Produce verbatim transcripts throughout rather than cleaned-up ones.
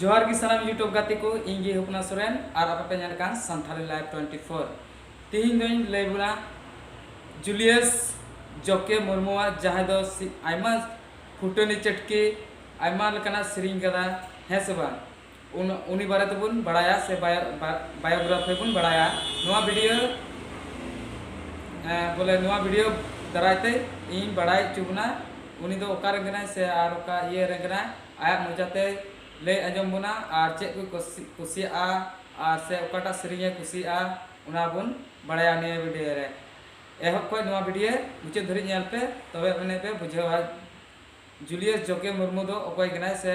ᱡᱚᱦᱟᱨ ᱜᱮ ᱥᱟᱱᱟᱢ YouTube ᱜᱟᱛᱮ ᱠᱚ, ᱤᱧ ᱜᱮ ᱦᱚᱯᱱᱟ ᱥᱚᱨᱮᱱ ᱟᱨ ᱟᱯᱮ ᱯᱮ ᱧᱮᱞ ᱠᱟᱱ ᱥᱟᱱᱛᱷᱟᱞᱤ ᱞᱟᱭᱤᱵᱷ ᱴᱩᱭᱮᱱᱴᱤ ᱯᱷᱳᱨ᱾ ᱛᱤᱦᱤᱧ ᱫᱚᱧ ᱞᱟᱹᱭ ᱵᱚᱱᱟ ᱡᱩᱞᱤᱭᱟᱥ ᱡᱚᱠᱮ ᱢᱩᱨᱢᱩᱣᱟᱜ, ᱡᱟᱦᱟᱸᱭ ᱫᱚ ᱥᱤ- ᱟᱭᱢᱟ ᱯᱷᱩᱴᱟᱹᱱᱤ ᱪᱟᱹᱴᱠᱤ, ᱟᱭᱢᱟ ᱞᱮᱠᱟᱱᱟᱜ ᱥᱮᱨᱮᱧ ᱠᱟᱫᱟ, ᱦᱮᱸ ᱥᱮ ᱵᱟᱝ? ᱩᱱ- ᱩᱱᱤ ᱵᱟᱨᱮ ᱛᱮᱵᱚᱱ ᱵᱟᱲᱟᱭᱟ ᱥᱮ bio- bio- biography ᱵᱚᱱ ᱵᱟᱲᱟᱭᱟ᱾ ᱱᱚᱣᱟ ᱵᱷᱤᱰᱤᱭᱳ ᱮᱸ, ᱵᱚᱞᱮ ᱱᱚᱣᱟ ᱵᱷᱤᱰᱤᱭᱳ ᱫᱟᱨᱟᱭ ᱛᱮ ᱤᱧ ᱵᱟᱲᱟᱭ ᱦᱚᱪᱚ ᱵᱚᱱᱟ ᱩᱱᱤ ᱫᱚ ᱚᱠᱟ ᱨᱮᱱ ᱠᱟᱱᱟᱭ ᱥᱮ ᱟᱨ ᱚᱠᱟ ᱤᱭᱟᱹ ᱨᱮᱱ ᱠᱟᱱᱟᱭ᱾ ᱟᱭᱟᱜ ᱢᱚᱪᱟᱛᱮ ᱞᱟᱹᱭ ᱟᱸᱡᱚᱢ ᱵᱚᱱᱟ ᱟᱨ ᱪᱮᱫ ᱠᱚ ᱠᱩᱥᱤ- ᱠᱩᱥᱤᱭᱟᱜᱼᱟ ᱟᱨ ᱥᱮ ᱚᱠᱟᱴᱟᱜ ᱥᱮᱨᱮᱧ ᱮ ᱠᱩᱥᱤᱭᱟᱜᱼᱟ, ᱚᱱᱟ ᱵᱚᱱ ᱵᱟᱲᱟᱭᱟ ᱱᱤᱭᱟᱹ ᱵᱷᱤᱰᱤᱭᱳ ᱨᱮ᱾ ᱮᱦᱚᱵ ᱠᱷᱚᱱ ᱱᱚᱣᱟ ᱵᱷᱤᱰᱤᱭᱳ ᱢᱩᱪᱟᱹᱫ ᱫᱷᱟᱹᱨᱤᱡ ᱧᱮᱞ ᱯᱮ, ᱛᱚᱵᱮ ᱟᱹᱱᱤᱡ ᱯᱮ ᱵᱩᱡᱷᱟᱹᱣᱟ ᱡᱩᱞᱤᱭᱟᱥ ᱡᱚᱠᱮ ᱢᱩᱨᱢᱩ ᱫᱚ ᱚᱠᱚᱭ ᱠᱟᱱᱟᱭ ᱥᱮ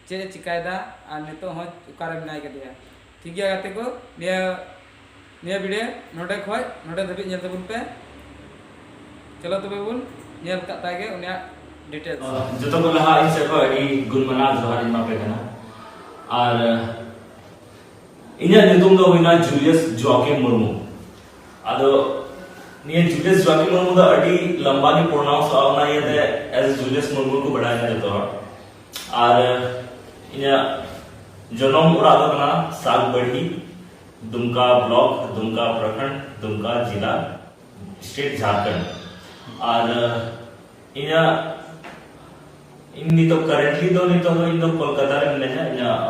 ᱪᱮᱫ ᱮ ᱪᱤᱠᱟᱭᱮᱫᱟ ᱟᱨ ᱱᱤᱛᱚᱜ ᱦᱚᱸ ᱚᱠᱟᱨᱮ ᱢᱮᱱᱟᱭ ᱠᱟᱫᱮᱭᱟ᱾ ᱴᱷᱤᱠ ᱜᱮᱭᱟ ᱜᱟᱛᱮ ᱠᱚ, ᱱᱤᱭᱟᱹ ᱱᱤᱭᱟᱹ ᱵᱷᱤᱰᱤᱭᱳ ᱱᱚᱰᱮ ᱠᱷᱚᱱ ᱱᱚᱰᱮ ᱫᱷᱟᱹᱵᱤᱡ ᱧᱮᱞ ᱛᱟᱵᱚᱱ ᱯᱮ᱾ ᱪᱚᱞᱚ ᱛᱚᱵᱮ ᱵᱚᱱ ᱧᱮᱞ ᱠᱟᱜ ᱛᱟᱭ ᱜᱮ ᱩᱱᱤᱭᱟᱜ ᱰᱤᱴᱮᱞᱥ᱾ ᱡᱚᱛᱚ ᱠᱚ ᱞᱟᱦᱟ ᱤᱧ ᱥᱮᱫ ᱠᱷᱚᱱ ᱟᱹᱰᱤ ᱜᱩᱱ ᱢᱟᱱᱟᱣ ᱡᱚᱦᱟᱨ ᱤᱧ ᱮᱢᱟ ᱯᱮ ᱠᱟᱱᱟ᱾ ᱟᱨ ᱤᱧᱟᱹᱜ ᱧᱩᱛᱩᱢ ᱫᱚ ᱦᱩᱭᱱᱟ ᱡᱩᱞᱤᱭᱟᱥ ᱡᱳᱟᱠᱤᱢ ᱢᱩᱨᱢᱩ᱾ ᱟᱫᱚ ᱱᱤᱭᱟᱹ ᱡᱩᱞᱤᱭᱟᱥ ᱡᱳᱟᱠᱤᱢ ᱢᱩᱨᱢᱩ ᱫᱚ ᱟᱹᱰᱤ ᱞᱟᱢᱵᱟ ᱜᱮ ᱯᱨᱚᱱᱟᱣᱩᱱᱥᱚᱜᱼᱟ, ᱚᱱᱟ ᱤᱭᱟᱹᱛᱮ ᱮᱡ ᱡᱩᱞᱤᱭᱟᱥ ᱢᱩᱨᱢᱩ ᱠᱚ ᱵᱟᱲᱟᱭᱟ ᱡᱚᱛᱚ ᱦᱚᱲ᱾ ᱟᱨ ᱤᱧᱟᱹᱜ ᱡᱚᱱᱚᱢ ᱚᱲᱟᱜ ᱫᱚ ᱠᱟᱱᱟ ᱥᱟᱜᱵᱟᱲᱤ, ᱫᱩᱢᱠᱟ ᱵᱞᱚᱠ, ᱫᱩᱢᱠᱟ ᱯᱨᱚᱠᱷᱚᱸᱰ, ᱫᱩᱢᱠᱟ ᱡᱮᱞᱟ, ᱥᱴᱮᱴ ᱡᱷᱟᱲᱠᱷᱚᱸᱰ᱾ ᱟᱨ ᱤᱧᱟᱹᱜ ᱤᱧ ᱱᱤᱛᱚᱜ currently ᱫᱚ, ᱱᱤᱛᱚᱜ ᱫᱚ ᱤᱧ ᱫᱚ ᱠᱳᱞᱠᱟᱛᱟ ᱨᱮ ᱢᱤᱱᱟᱹᱧᱟ᱾ ᱤᱧᱟᱹᱜ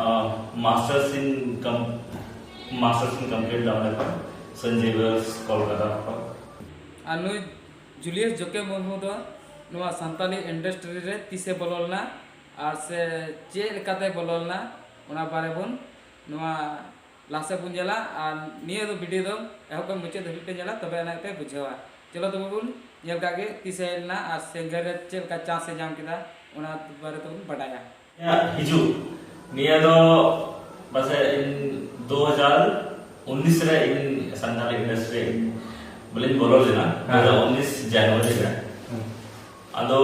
ᱢᱟᱥᱴᱟᱨᱥ ᱤᱧ ᱠᱚᱢ- ᱢᱟᱥᱴᱟᱨᱥ ᱤᱧ ᱠᱚᱢᱯᱞᱤᱴ ᱫᱟ ᱚᱸᱰᱮ ᱠᱷᱚᱱ, ᱥᱮᱱᱴ ᱡᱮᱵᱷᱤᱭᱟᱨᱥ ᱠᱳᱞᱠᱟᱛᱟ ᱠᱷᱚᱱ᱾ ᱟᱨ ᱱᱩᱭ ᱡᱩᱞᱤᱭᱟᱥ ᱡᱳᱠᱮ ᱢᱩᱨᱢᱩ ᱫᱚ ᱱᱚᱣᱟ ᱥᱟᱱᱛᱟᱞᱤ ᱤᱱᱰᱟᱥᱴᱨᱤ ᱨᱮ ᱛᱤᱥᱮ ᱵᱚᱞᱚ ᱞᱮᱱᱟ ᱟᱨ ᱥᱮ ᱪᱮᱫ ᱞᱮᱠᱟᱛᱮ ᱵᱚᱞᱚ ᱞᱮᱱᱟ, ᱚᱱᱟ ᱵᱟᱨᱮ ᱵᱚᱱ ᱱᱚᱣᱟ ᱞᱟᱦᱟ ᱥᱮᱫ ᱵᱚᱱ ᱧᱮᱞᱟ᱾ ᱟᱨ ᱱᱤᱭᱟᱹ ᱫᱚ ᱵᱷᱤᱰᱤᱭᱳ ᱫᱚ ᱮᱦᱚᱵ ᱠᱷᱚᱱ ᱢᱩᱪᱟᱹᱫ ᱫᱷᱟᱹᱵᱤᱡ ᱯᱮ ᱧᱮᱞᱟ, ᱛᱚᱵᱮ ᱟᱱᱟᱜ ᱯᱮ ᱵᱩᱡᱷᱟᱹᱣᱟ᱾ ᱪᱚᱞᱚ ᱛᱚᱵᱮ ᱵᱚᱱ ᱧᱮᱞ ᱠᱟᱜ ᱜᱮ ᱛᱤᱥ ᱦᱮᱡ ᱞᱮᱱᱟ ᱟᱨ ᱥᱮᱸᱜᱮᱞ ᱨᱮ ᱪᱮᱫ ᱞᱮᱠᱟ ᱪᱟᱱᱥ ᱮ ᱧᱟᱢ ᱠᱮᱫᱟ, ᱚᱱᱟ ᱵᱟᱨᱮ ᱛᱮᱵᱚᱱ ᱵᱟᱰᱟᱭᱟ᱾ ᱦᱤᱡᱩᱜ ᱱᱤᱭᱟᱹ ᱫᱚ ᱯᱟᱥᱮᱡ ᱤᱧ ᱫᱩ ᱦᱟᱡᱟᱨ ᱩᱱᱤᱥ ᱨᱮ ᱤᱧ ᱥᱟᱱᱛᱟᱲᱤ ᱤᱱᱰᱟᱥᱴᱨᱤ ᱨᱮ ᱤᱧ ᱵᱚᱞᱮᱧ ᱵᱚᱞᱚ ᱞᱮᱱᱟ, ᱦᱮᱸ᱾ ᱫᱩ ᱦᱟᱡᱟᱨ ᱩᱱᱤᱥ ᱡᱟᱱᱩᱣᱟᱨᱤ ᱨᱮ᱾ ᱦᱮᱸ᱾ ᱟᱫᱚ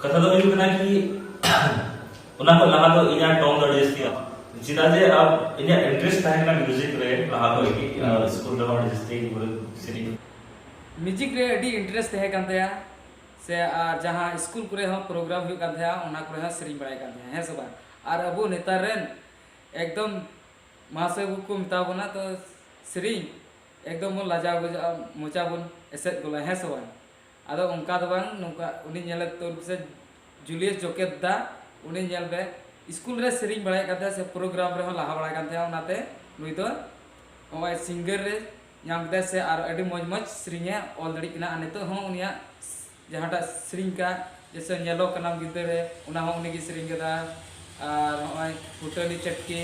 ᱠᱟᱛᱷᱟ ᱫᱚ ᱦᱩᱭᱩᱜ ᱠᱟᱱᱟ ᱠᱤ ᱚᱱᱟ ᱠᱷᱚᱱ ᱞᱟᱦᱟ ᱫᱚ ᱤᱧᱟᱹᱜ ᱴᱚᱱ ᱫᱚ ᱟᱹᱰᱤ ᱡᱟᱹᱥᱛᱤ ᱜᱮᱭᱟ᱾ ᱪᱮᱫᱟᱜ ᱡᱮ ᱟᱵ- ᱤᱧᱟᱹᱜ ᱤᱱᱴᱟᱨᱮᱥᱴ ᱛᱟᱦᱮᱸ ᱠᱟᱱᱟ ᱢᱤᱣᱡᱤᱠ ᱨᱮ ᱞᱟᱦᱟ ᱠᱷᱚᱱ ᱜᱮ, ᱦᱩᱸ᱾ ᱟᱨ ᱥᱠᱩᱞ ᱨᱮᱦᱚᱸ ᱟᱹᱰᱤ ᱡᱟᱹᱥᱛᱤ ᱜᱮ ᱵᱚᱞᱮ ᱥᱮᱨᱮᱧ᱾ ᱢᱤᱣᱡᱤᱠ ᱨᱮ ᱟᱹᱰᱤ ᱤᱱᱴᱟᱨᱮᱥᱴ ᱛᱟᱦᱮᱸ ᱠᱟᱱ ᱛᱟᱭᱟ, ᱥᱮ ᱟᱨ ᱡᱟᱦᱟᱸ ᱥᱠᱩᱞ ᱠᱚᱨᱮ ᱦᱚᱸ ᱯᱨᱳᱜᱨᱟᱢ ᱦᱩᱭᱩᱜ ᱠᱟᱱ ᱛᱟᱦᱮᱸᱜᱼᱟ, ᱚᱱᱟ ᱠᱚᱨᱮ ᱦᱚᱸ ᱥᱮᱨᱮᱧ ᱵᱟᱲᱟᱭ ᱠᱟᱱ ᱛᱟᱦᱮᱸᱜᱼᱟ, ᱦᱮᱸ ᱥᱮ ᱵᱟᱝ? ᱟᱨ ᱟᱵᱚ ᱱᱮᱛᱟᱨ ᱨᱮᱱ ᱮᱠᱫᱚᱢ ᱢᱟᱦᱟᱥᱚᱭ ᱠᱚ ᱢᱮᱛᱟ ᱵᱚᱱᱟ, ᱛᱚ ᱥᱮᱨᱮᱧ ᱮᱠᱫᱚᱢ ᱵᱚᱱ ᱞᱟᱡᱟᱣ ᱜᱚᱡᱚᱜᱼᱟ, ᱢᱚᱪᱟ ᱵᱚᱱ ᱮᱥᱮᱫ ᱜᱚᱞᱟ, ᱦᱮᱸ ᱥᱮ ᱵᱟᱝ? ᱟᱫᱚ ᱚᱱᱠᱟ ᱫᱚ ᱵᱟᱝ, ᱱᱚᱝᱠᱟ ᱩᱱᱤ ᱧᱮᱞᱮ ᱛᱚᱨ ᱥᱮ ᱡᱩᱞᱤᱭᱟᱥ ᱡᱚᱠᱮᱛ ᱫᱟ, ᱩᱱᱤ ᱧᱮᱞ ᱵᱮ, ᱥᱠᱩᱞ ᱨᱮ ᱥᱮᱨᱮᱧ ᱵᱟᱲᱟᱭᱮᱫ ᱠᱟᱱ ᱛᱟᱦᱮᱸᱫ ᱥᱮ ᱯᱨᱳᱜᱨᱟᱢ ᱨᱮᱦᱚᱸ ᱞᱟᱦᱟ ᱵᱟᱲᱟᱭ ᱠᱟᱱ ᱛᱟᱦᱮᱸᱫ, ᱚᱱᱟᱛᱮ ᱱᱩᱭ ᱫᱚ ᱱᱚᱜᱼᱚᱭ ᱥᱤᱝᱜᱟᱨ ᱨᱮ ᱧᱟᱢ ᱠᱮᱫᱟᱭ ᱥᱮ ᱟᱨ ᱟᱹᱰᱤ ᱢᱚᱡᱽ ᱢᱚᱡᱽ ᱥᱮᱨᱮᱧᱮ ᱚᱞ ᱫᱟᱲᱮᱭᱟᱜ ᱠᱟᱱᱟ᱾ ᱟᱨ ᱱᱤᱛᱚᱜ ᱦᱚᱸ ᱩᱱᱤᱭᱟᱜ ᱡᱟᱦᱟᱸᱴᱟᱜ ᱥᱮᱨᱮᱧ ᱠᱟᱜ, ᱡᱮᱭᱥᱮ ᱧᱮᱞᱚᱜ ᱠᱟᱱᱟᱢ ᱜᱤᱫᱽᱨᱟᱹ ᱨᱮ, ᱚᱱᱟ ᱦᱚᱸ ᱩᱱᱤᱜᱮ ᱥᱮᱨᱮᱧ ᱠᱟᱫᱟ᱾ ᱟᱨ ᱱᱚᱜᱼᱚᱭ ᱯᱷᱩᱴᱟᱹᱱᱤ ᱪᱟᱹᱴᱠᱤ,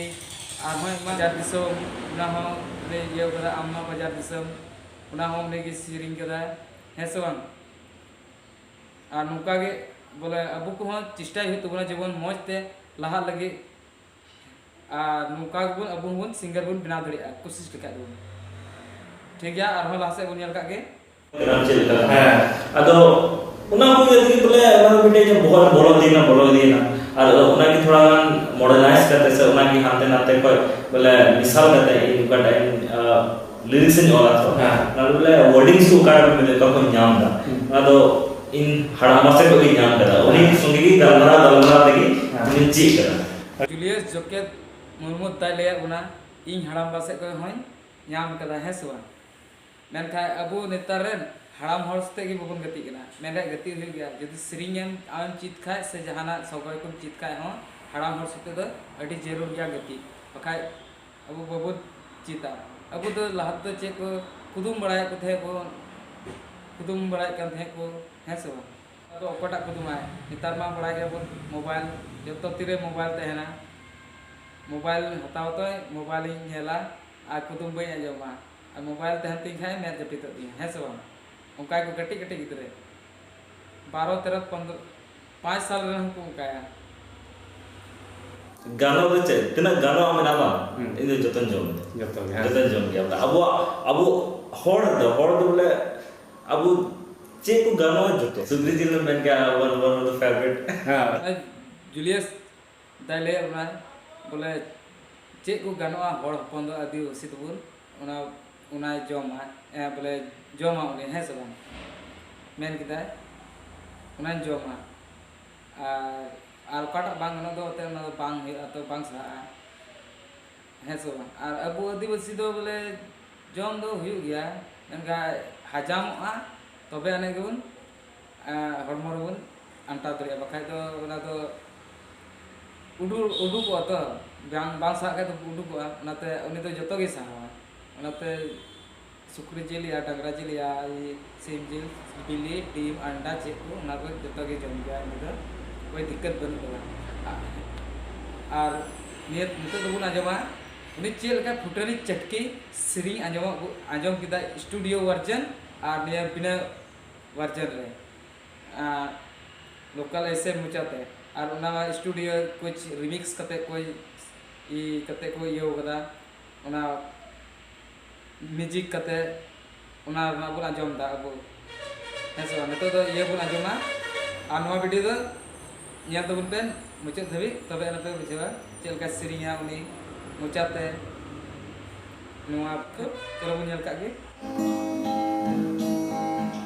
ᱟᱨᱦᱚᱸ ᱮᱢᱟᱱ ᱵᱟᱡᱟᱨ ᱫᱤᱥᱚᱢ, ᱚᱱᱟ ᱦᱚᱸ ᱩᱱᱤ ᱤᱭᱟᱹ ᱠᱟᱫᱟ, ᱟᱢ ᱢᱟ ᱵᱟᱡᱟᱨ ᱫᱤᱥᱚᱢ, ᱚᱱᱟ ᱦᱚᱸ ᱩᱱᱤᱜᱮ ᱥᱮᱨᱮᱧ ᱠᱟᱫᱟᱭ, ᱦᱮᱸ ᱥᱮ ᱵᱟᱝ? ᱟᱨ ᱱᱚᱝᱠᱟ ᱜᱮ ᱵᱚᱞᱮ ᱟᱵᱚ ᱠᱚᱦᱚᱸ ᱪᱮᱥᱴᱟᱭ ᱦᱩᱭᱩᱜ ᱛᱟᱵᱚᱱᱟ ᱡᱮᱢᱚᱱ ᱢᱚᱡᱽ ᱛᱮ ᱞᱟᱦᱟᱜ ᱞᱟᱹᱜᱤᱫ᱾ ᱟᱨ ᱱᱚᱝᱠᱟ ᱜᱮᱵᱚᱱ ᱟᱵᱚ ᱦᱚᱸᱵᱚᱱ ᱥᱤᱝᱜᱟᱨ ᱵᱚᱱ ᱵᱮᱱᱟᱣ ᱫᱟᱲᱮᱭᱟᱜᱼᱟ, ᱠᱩᱥᱤᱥ ᱞᱮᱠᱷᱟᱡ ᱫᱚᱵᱚᱱ᱾ ᱴᱷᱤᱠ ᱜᱮᱭᱟ, ᱟᱨᱦᱚᱸ ᱞᱟᱦᱟ ᱥᱮᱫ ᱵᱚᱱ ᱧᱮᱞ ᱠᱟᱜ ᱜᱮ᱾ ᱪᱮᱫ ᱞᱮᱠᱟ? ᱦᱮᱸ᱾ ᱟᱫᱚ ᱚᱱᱟ ᱠᱚ ᱤᱭᱟᱹ ᱛᱮᱜᱮ ᱵᱚᱞᱮ ᱚᱱᱟ ᱫᱚ ᱢᱤᱫᱴᱮᱡ ᱵᱚᱦᱚᱜ ᱨᱮ ᱵᱚᱞᱚ ᱤᱫᱤᱭᱮᱱᱟ, ᱵᱚᱞᱚ ᱤᱫᱤᱭᱮᱱᱟ᱾ ᱟᱨ ᱚᱱᱟ ᱜᱮ ᱛᱷᱚᱲᱟ ᱜᱟᱱ ᱢᱚᱰᱟᱨᱱᱟᱭᱤᱡᱽ ᱠᱟᱛᱮ ᱥᱮ ᱚᱱᱟ ᱜᱮ ᱦᱟᱱᱛᱮ ᱱᱟᱛᱮ ᱠᱷᱚᱡ ᱵᱚᱞᱮ ᱢᱮᱥᱟᱞ ᱠᱟᱛᱮ ᱤᱧ ᱚᱠᱟᱴᱟᱜ ᱤᱧ, ᱟᱸ, ᱞᱤᱨᱤᱠᱥ ᱤᱧ ᱚᱞᱟ ᱛᱚ, ᱦᱮᱸ᱾ ᱚᱱᱟ ᱫᱚ ᱵᱚᱞᱮ ᱣᱟᱨᱰᱤᱝᱥ ᱠᱚ ᱚᱠᱟ ᱨᱮ ᱢᱮᱱᱟᱜ ᱚᱠᱟ ᱠᱷᱚᱱ ᱧᱟᱢ ᱮᱫᱟ, ᱦᱩᱸ᱾ ᱚᱱᱟ ᱫᱚ ᱤᱧ ᱦᱟᱲᱟᱢᱵᱟ ᱥᱮᱫ ᱠᱷᱚᱡ ᱜᱤᱧ ᱧᱟᱢ ᱠᱟᱫᱟ᱾ ᱩᱱᱤ ᱦᱮᱸ᱾ ᱥᱚᱸᱜᱮ ᱜᱮ ᱜᱟᱞᱢᱟᱨᱟᱣ ᱜᱟᱞᱢᱟᱨᱟᱣ ᱛᱮᱜᱮ ᱦᱮᱸ᱾ ᱤᱧ ᱪᱮᱫ ᱠᱟᱫᱟ᱾ ᱡᱩᱞᱤᱭᱟᱥ ᱡᱚᱠᱮᱛ ᱢᱩᱨᱢᱩ ᱛᱟᱭ ᱞᱟᱹᱭᱟᱫ ᱵᱚᱱᱟ, ᱤᱧ ᱦᱟᱲᱟᱢᱵᱟ ᱥᱮᱫ ᱠᱷᱚᱡ ᱦᱚᱸᱧ ᱧᱟᱢ ᱠᱟᱫᱟ, ᱦᱮᱸ ᱥᱮ ᱵᱟᱝ? ᱢᱮᱱᱠᱷᱟᱱ ᱟᱵᱚ ᱱᱮᱛᱟᱨ ᱨᱮᱱ ᱦᱟᱲᱟᱢ ᱦᱚᱲ ᱥᱟᱛᱮᱜ ᱜᱮ ᱵᱟᱵᱚᱱ ᱜᱟᱛᱮᱜ ᱠᱟᱱᱟ᱾ ᱢᱮᱱᱠᱷᱟᱱ ᱜᱟᱛᱮᱜ ᱦᱩᱭᱩᱜ ᱜᱮᱭᱟ, ᱡᱩᱫᱤ ᱥᱮᱨᱮᱧ ᱮᱢ ᱟᱢᱮᱢ ᱪᱮᱫ ᱠᱷᱟᱡ ᱥᱮ ᱡᱟᱦᱟᱱᱟᱜ ᱥᱚᱜᱚᱭ ᱠᱚᱢ ᱪᱮᱫ ᱠᱷᱟᱡ ᱦᱚᱸ ᱦᱟᱲᱟᱢ ᱦᱚᱲ ᱥᱟᱛᱮ ᱫᱚ ᱟᱹᱰᱤ ᱡᱟᱹᱨᱩᱲ ᱜᱮᱭᱟ ᱜᱟᱛᱮᱜ, ᱵᱟᱠᱷᱟᱡ ᱟᱵᱚ ᱵᱟᱵᱚᱱ ᱪᱮᱫᱟ᱾ ᱟᱵᱚ ᱫᱚ ᱞᱟᱦᱟ ᱛᱮᱫᱚ ᱪᱮᱫ ᱠᱚ ᱠᱩᱫᱩᱢ ᱵᱟᱲᱟᱭᱮᱫ ᱠᱚ ᱛᱟᱦᱮᱸᱫ ᱠᱚ, ᱠᱩᱫᱩᱢ ᱵᱟᱲᱟᱭᱮᱫ ᱠᱟᱱ ᱛᱟᱦᱮᱸᱫ ᱠᱚ, ᱦᱮᱸ ᱥᱮ ᱵᱟᱝ? ᱟᱫᱚ ᱚᱠᱚᱭᱴᱟᱜ ᱠᱩᱫᱩᱢᱟᱭ? ᱱᱮᱛᱟᱨ ᱢᱟ ᱵᱟᱲᱟᱭ ᱜᱮᱭᱟᱵᱚᱱ ᱢᱳᱵᱟᱭᱤᱞ, ᱡᱚᱛᱚ ᱛᱤᱨᱮ ᱢᱳᱵᱟᱭᱤᱞ ᱛᱟᱦᱮᱱᱟ᱾ ᱢᱳᱵᱟᱭᱤᱞ ᱦᱟᱛᱟᱣ ᱛᱚᱭ ᱢᱳᱵᱟᱭᱤᱞᱤᱧ ᱧᱮᱞᱟ ᱟᱨ ᱠᱩᱫᱩᱢ ᱵᱟᱹᱧ ᱟᱸᱡᱚᱢᱟ᱾ ᱟᱨ ᱢᱳᱵᱟᱭᱤᱞ ᱛᱟᱦᱮᱱ ᱛᱤᱧ ᱠᱷᱟᱡ ᱢᱮᱫ ᱡᱟᱹᱯᱤᱫᱚᱜ ᱛᱤᱧᱟ, ᱦᱮᱸ ᱥᱮ ᱵᱟᱝ? ᱚᱱᱠᱟ ᱜᱮᱠᱚ ᱠᱟᱹᱴᱤᱡ ᱠᱟᱹᱴᱤᱡ ᱜᱤᱫᱽᱨᱟᱹ ᱵᱟᱨᱚ, ᱛᱮᱨᱚ, ᱯᱚᱱᱫᱽᱨᱚ, ᱯᱟᱸᱪ ᱥᱟᱞ ᱨᱮᱱ ᱦᱚᱸᱠᱚ ᱚᱱᱠᱟᱭᱟ᱾ ᱜᱟᱱᱚᱜ ᱫᱚ ᱪᱮᱫ? ᱛᱤᱱᱟᱹᱜ ᱜᱟᱱᱚᱜᱼᱟ ᱢᱮᱱᱟᱜᱼᱟ ᱵᱟᱝ? ᱦᱩᱸ᱾ ᱤᱧ ᱫᱚ ᱡᱚᱛᱚᱧ ᱡᱚᱢ ᱜᱮᱭᱟ᱾ ᱡᱚᱛᱚ ᱜᱮ, ᱦᱮᱸ᱾ ᱡᱚᱛᱚᱧ ᱡᱚᱢ ᱜᱮᱭᱟ᱾ ᱟᱵᱚᱣᱟᱜ, ᱟᱵᱚ ᱦᱚᱲ ᱫᱚ, ᱦᱚᱲ ᱫᱚ ᱵᱚᱞᱮ ᱟᱵᱚ ᱪᱮᱫ ᱠᱚ ᱜᱟᱱᱚᱜᱼᱟ ᱡᱚᱛᱚ᱾ ᱥᱩᱠᱨᱤ ᱡᱤᱞ ᱮᱢ ᱢᱮᱱ ᱠᱮᱭᱟ, one, one of the favorite᱾ ᱦᱮᱸ᱾ ᱡᱩᱞᱤᱭᱟᱥ ᱫᱟᱭ ᱞᱟᱹᱭᱟᱫ ᱵᱚᱱᱟᱭ ᱵᱚᱞᱮ ᱪᱮᱫ ᱠᱚ ᱜᱟᱱᱚᱜᱼᱟ ᱦᱚᱲ ᱦᱚᱯᱚᱱ ᱫᱚ ᱟᱹᱫᱤᱵᱟᱹᱥᱤ ᱛᱟᱵᱚᱱ, ᱚᱱᱟ, ᱚᱱᱟᱭ ᱡᱚᱢᱟ, ᱮ, ᱵᱚᱞᱮ ᱡᱚᱢᱟ ᱩᱱᱤ, ᱦᱮᱸ ᱥᱮ ᱵᱟᱝ? ᱢᱮᱱ ᱠᱮᱫᱟᱭ, "ᱚᱱᱟᱧ ᱡᱚᱢᱟ᱾" ᱟᱨ ᱟᱨ ᱚᱠᱟᱴᱟᱜ ᱵᱟᱝ ᱜᱟᱱᱚᱜ ᱫᱚ ᱮᱱᱛᱮᱫ ᱚᱱᱟ ᱫᱚ ᱵᱟᱝ ᱦᱩᱭᱩᱜᱼᱟ, ᱛᱚ ᱵᱟᱝ ᱥᱮᱬᱟᱜᱼᱟ, ᱦᱮᱸ ᱥᱮ ᱵᱟᱝ? ᱟᱨ ᱟᱵᱚ ᱟᱹᱫᱤᱵᱟᱹᱥᱤ ᱫᱚ ᱵᱚᱞᱮ ᱡᱚᱢ ᱫᱚ ᱦᱩᱭᱩᱜ ᱜᱮᱭᱟ, ᱢᱮᱱᱠᱷᱟᱱ ᱦᱟᱡᱟᱢᱚᱜᱼᱟ ᱛᱚᱵᱮ ᱟᱹᱱᱤᱡ ᱜᱮᱵᱚᱱ, ᱮᱸ, ᱦᱚᱲᱢᱚ ᱨᱮᱵᱚᱱ ᱟᱱᱴᱟᱣ ᱫᱟᱲᱮᱭᱟᱜᱼᱟ, ᱵᱟᱠᱷᱟᱡ ᱫᱚ ᱚᱱᱟ ᱫᱚ ᱩᱰᱩ-, ᱩᱰᱩᱠᱚᱜᱼᱟ ᱛᱚ, ᱵᱟᱝ, ᱵᱟᱝ ᱥᱟᱦᱟᱜ ᱠᱷᱟᱡ ᱫᱚ ᱩᱰᱩᱠᱚᱜᱼᱟ᱾ ᱚᱱᱟᱛᱮ ᱩᱱᱤ ᱫᱚ ᱡᱚᱛᱚ ᱜᱮᱭ ᱥᱟᱦᱟᱣᱟ᱾ ᱚᱱᱟᱛᱮ ᱥᱩᱠᱨᱤ ᱡᱤᱞ ᱭᱟ ᱰᱟᱝᱨᱟ ᱡᱤᱞ ᱭᱟ ᱥᱤᱢ ᱡᱤᱞ, ᱵᱤᱞᱤ, ᱰᱤᱢ, ᱟᱱᱰᱟ, ᱪᱮᱫ ᱠᱚ, ᱚᱱᱟ ᱠᱚ ᱡᱚᱛᱚ ᱜᱮ ᱡᱚᱢ ᱜᱮᱭᱟ ᱩᱱᱤ ᱫᱚ, ᱠᱳᱭ ᱫᱤᱠᱠᱟᱛ ᱵᱟᱹᱱᱩᱜ ᱠᱟᱫᱟ᱾ ᱟᱨ ᱱᱤᱭᱟᱹ ᱱᱤᱛᱚᱜ ᱫᱚᱵᱚᱱ ᱟᱸᱡᱚᱢᱟ ᱩᱱᱤ ᱪᱮᱫ ᱞᱮᱠᱟ ᱯᱷᱩᱴᱟᱹᱱᱤ ᱪᱟᱹᱴᱠᱤ ᱥᱮᱨᱮᱧ ᱟᱸᱡᱚᱢᱚᱜ, ᱟᱸᱡᱚᱢ ᱠᱮᱫᱟ studio version ᱟᱨ ᱱᱤᱭᱟᱹ ᱵᱤᱱᱟᱹ version ᱨᱮ, ᱟᱨ local ᱮᱥᱮ ᱢᱚᱪᱟᱛᱮ, ᱟᱨ ᱚᱱᱟ studio ᱠᱚ remix ᱠᱟᱛᱮ ᱠᱚ ᱤ ᱠᱟᱛᱮ ᱠᱚ ᱤᱭᱟᱹᱣ ᱠᱟᱫᱟ, ᱚᱱᱟ music ᱠᱟᱛᱮ ᱚᱱᱟ ᱨᱮᱱᱟᱜ ᱵᱚᱱ ᱟᱸᱡᱚᱢ ᱮᱫᱟ ᱟᱵᱚ, ᱦᱮᱸ ᱥᱮ ᱵᱟᱝ? ᱱᱤᱛᱚᱜ ᱫᱚ ᱤᱭᱟᱹ ᱵᱚᱱ ᱟᱸᱡᱚᱢᱟ, ᱟᱨ ᱱᱚᱣᱟ video ᱫᱚ ᱧᱮᱞ ᱛᱟᱵᱚᱱ ᱯᱮ ᱢᱩᱪᱟᱹᱫ ᱫᱷᱟᱹᱵᱤᱡ, ᱛᱚᱵᱮ ᱟᱱᱟ ᱯᱮ ᱵᱩᱡᱷᱟᱹᱣᱟ ᱪᱮᱫ ᱞᱮᱠᱟ ᱥᱮᱨᱮᱧᱟ ᱩᱱᱤ ᱢᱚᱪᱟᱛᱮ᱾ ᱱᱚᱣᱟ ᱠᱚ ᱪᱚᱞᱚ ᱵᱚᱱ ᱧᱮᱞ ᱠᱟᱜ ᱜᱮ᱾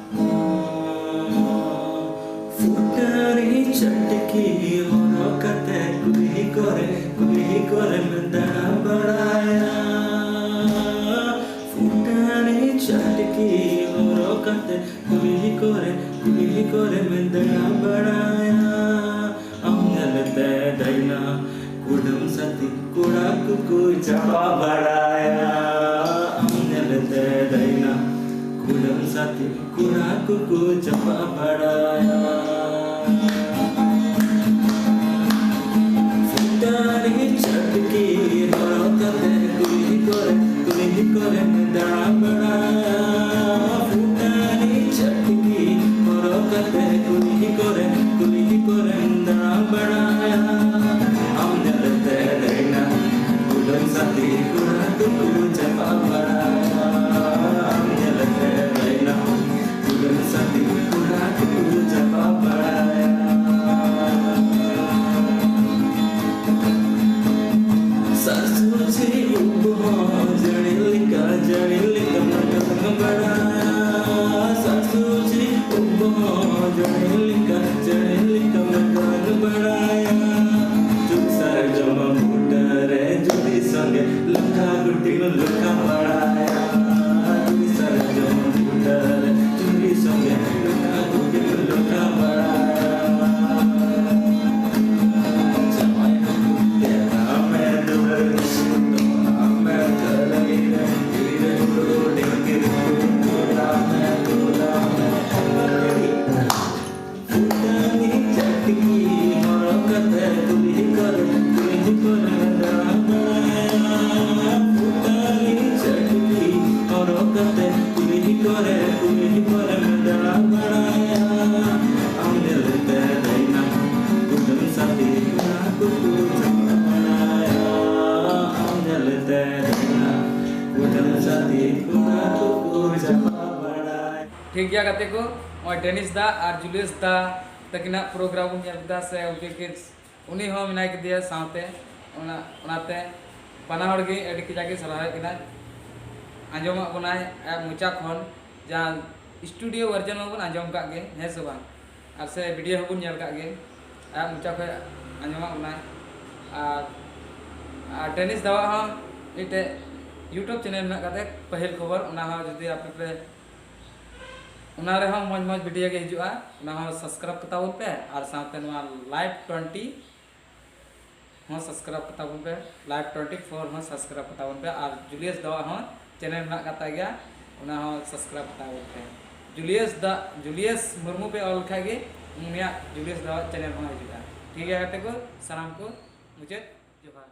ᱯᱷᱩᱴᱟᱹᱨᱤ ᱪᱟᱹᱴᱠᱤ ᱦᱚᱨᱚᱜ ᱠᱟᱛᱮ ᱠᱩᱞᱦᱤ ᱠᱚᱨᱮ, ᱠᱩᱞᱦᱤ ᱠᱚᱨᱮᱢ ᱫᱟᱬᱟ ᱵᱟᱲᱟᱭᱟ᱾ ᱯᱷᱩᱴᱟᱹᱨᱤ ᱪᱟᱹᱴᱠᱤ ᱦᱚᱨᱚᱜ ᱠᱟᱛᱮ ᱠᱩᱞᱦᱤ ᱠᱚᱨᱮ, ᱠᱩᱞᱦᱤ ᱠᱚᱨᱮᱢ ᱫᱟᱬᱟ ᱵᱟᱲᱟᱭᱟ᱾ ᱟᱢ ᱧᱮᱞᱛᱮ ᱰᱟᱭᱱᱟ ᱠᱩᱰᱟᱹᱢ ᱥᱟᱛᱤ ᱠᱚᱲᱟ ᱠᱚᱠᱚ ᱪᱟᱯᱟ ᱵᱟᱲᱟᱭᱟ᱾ ᱟᱢ ᱧᱮᱞᱛᱮ ᱰᱟᱭᱱᱟ ᱠᱩᱰᱟᱹᱢ ᱥᱟᱛᱤ ᱠᱚᱲᱟ ᱠᱚᱠᱚ ᱪᱟᱯᱟ ᱵᱟᱲᱟᱭᱟ᱾ ᱯᱷᱩᱴᱟᱹᱨᱤ ᱪᱟᱹᱴᱠᱤ ᱦᱚᱨᱚᱜ ᱠᱟᱛᱮ ᱠᱩᱞᱦᱤ ᱠᱚᱨᱮ, ᱠᱩᱞᱦᱤ ᱠᱚᱨᱮᱢ ᱫᱟᱬᱟ ᱵᱟᱲᱟᱭᱟ᱾ ᱯᱷᱩᱴᱟᱹᱨᱤ ᱪᱟᱹᱴᱠᱤ ᱦᱚᱨᱚᱜ ᱠᱟᱛᱮ ᱠᱩᱞᱦᱤ ᱠᱚᱨᱮ, ᱠᱩᱞᱦᱤ ᱠᱚᱨᱮᱢ ᱫᱟᱬᱟ ᱵᱟᱲᱟᱭᱟ᱾ ᱟᱢ ᱧᱮᱞᱛᱮ ᱰᱟᱭᱱᱟ ᱠᱩᱰᱟᱹᱢ ᱥᱟᱛᱤ ᱠᱚᱲᱟ ᱠᱚᱠᱚ ᱪᱟᱯᱟ ᱵᱟᱲᱟᱭᱟ᱾ ᱟᱢ ᱧᱮᱞᱛᱮ ᱰᱟᱭᱱᱟ ᱠᱩᱰᱟᱹᱢ ᱥᱟᱛᱤ ᱠᱚᱲᱟ ᱠᱚᱠᱚ ᱪᱟᱯᱟ ᱵᱟᱲᱟᱭᱟ᱾ ᱥᱟᱥᱩᱨ ᱪᱮ ᱩᱵ ᱦᱚᱸ ᱡᱟᱹᱲᱤ ᱞᱮᱠᱟ, ᱡᱟᱹᱲᱤ ᱞᱮᱠᱟ ᱢᱟᱜᱟᱝ ᱵᱟᱲᱟᱭᱟ᱾ ᱥᱟᱥᱩᱨ ᱪᱮ ᱩᱵ ᱦᱚᱸ ᱡᱟᱹᱲᱤ ᱞᱮᱠᱟ, ᱡᱟᱹᱲᱤ ᱞᱮᱠᱟ ᱢᱟᱜᱟᱝ ᱵᱟᱲᱟᱭᱟ᱾ ᱴᱷᱤᱠ ᱜᱮᱭᱟ ᱜᱟᱛᱮ ᱠᱚ, ᱱᱚᱜᱼᱚᱭ ᱰᱮᱱᱤᱥ ᱫᱟ ᱟᱨ ᱡᱩᱞᱤᱭᱟᱥ ᱫᱟ ᱛᱟᱹᱠᱤᱱᱟᱜ ᱯᱨᱳᱜᱨᱟᱢ ᱵᱚᱱ ᱧᱮᱞ ᱠᱮᱫᱟ, ᱥᱮ ᱩᱱᱠᱤᱱ ᱠᱤᱱ, ᱩᱱᱤ ᱦᱚᱸ ᱢᱮᱱᱟᱭ ᱠᱮᱫᱮᱭᱟ ᱥᱟᱶᱛᱮ᱾ ᱚᱱᱟ ᱚᱱᱟᱛᱮ ᱵᱟᱱᱟ ᱦᱚᱲ ᱜᱮ ᱟᱹᱰᱤ ᱠᱟᱡᱟᱠ ᱜᱮ ᱥᱟᱨᱦᱟᱣᱮᱫ ᱠᱤᱱᱟ᱾ ᱟᱸᱡᱚᱢᱟᱜ ᱵᱚᱱᱟᱭ ᱟᱭᱟᱜ ᱢᱚᱪᱟ ᱠᱷᱚᱱ, ᱡᱟᱦᱟᱸ ᱥᱴᱩᱰᱤᱭᱳ ᱵᱷᱟᱨᱡᱚᱱ ᱢᱟᱵᱚᱱ ᱟᱸᱡᱚᱢ ᱠᱟᱜ ᱜᱮ, ᱦᱮᱸ ᱥᱮ ᱵᱟᱝ? ᱟᱨ ᱥᱮ ᱵᱷᱤᱰᱤᱭᱳ ᱦᱚᱸᱵᱚᱱ ᱧᱮᱞ ᱠᱟᱜ ᱜᱮ, ᱟᱭᱟᱜ ᱢᱚᱪᱟ ᱠᱷᱚᱱ ᱟᱸᱡᱚᱢᱟᱜ ᱵᱚᱱᱟᱭ᱾ ᱟᱨ ᱟᱨ ᱰᱮᱱᱤᱥ ᱫᱟᱣᱟᱜ ᱦᱚᱸ ᱢᱤᱫᱴᱮᱡ ᱭᱩᱴᱩᱵᱽ ᱪᱮᱱᱮᱞ ᱢᱮᱱᱟᱜ ᱠᱟᱫᱟ, ᱯᱟᱹᱦᱤᱞ ᱠᱷᱚᱵᱚᱨ, ᱚᱱᱟ ᱦᱚᱸ ᱡᱩᱫᱤ ᱟᱯᱮ ᱯᱮ, ᱚᱱᱟ ᱨᱮᱦᱚᱸ ᱢᱚᱡᱽ ᱢᱚᱡᱽ ᱵᱷᱤᱰᱤᱭᱳ ᱜᱮ ᱦᱤᱡᱩᱜᱼᱟ, ᱚᱱᱟ ᱦᱚᱸ ᱥᱟᱵᱥᱠᱨᱟᱭᱤᱵᱽ ᱠᱟᱛᱟ ᱵᱚᱱ ᱯᱮ᱾ ᱟᱨ ᱥᱟᱶᱛᱮ ᱱᱚᱣᱟ ᱞᱟᱭᱤᱵᱷ ᱴᱩᱭᱮᱱᱴᱤ ᱦᱚᱸ ᱥᱟᱵᱥᱠᱨᱟᱭᱤᱵᱽ ᱠᱟᱛᱟ ᱵᱚᱱ ᱯᱮ, ᱞᱟᱭᱤᱵᱷ ᱴᱩᱭᱮᱱᱴᱤ ᱯᱷᱳᱨ ᱦᱚᱸ ᱥᱟᱵᱥᱠᱨᱟᱭᱤᱵᱽ ᱠᱟᱛᱟ ᱵᱚᱱ ᱯᱮ᱾ ᱟᱨ ᱡᱩᱞᱤᱭᱟᱥ ᱫᱟᱣᱟᱜ ᱦᱚᱸ ᱪᱮᱱᱮᱞ ᱢᱮᱱᱟᱜ ᱠᱟᱫ ᱛᱟᱭ ᱜᱮᱭᱟ, ᱚᱱᱟ ᱦᱚᱸ ᱥᱟᱵᱥᱠᱨᱟᱭᱤᱵᱽ ᱠᱟᱛᱟ ᱵᱚᱱ ᱯᱮ᱾ ᱡᱩᱞᱤᱭᱟᱥ ᱫᱟ, ᱡᱩᱞᱤᱭᱟᱥ ᱢᱩᱨᱢᱩ ᱯᱮ ᱚᱞ ᱞᱮᱠᱷᱟᱡ ᱜᱮ ᱩᱱᱤᱭᱟᱜ ᱡᱩᱞᱤᱭᱟᱥ ᱫᱟᱣᱟᱜ ᱪᱮᱱᱮᱞ ᱦᱚᱸ ᱦᱤᱡᱩᱜᱼᱟ᱾ ᱴᱷᱤᱠ ᱜᱮᱭᱟ ᱜᱟᱛᱮ ᱠᱚ, ᱥᱟᱱᱟᱢ ᱠᱚ ᱢᱩᱪᱟᱹᱫ ᱡᱚᱦᱟᱨ᱾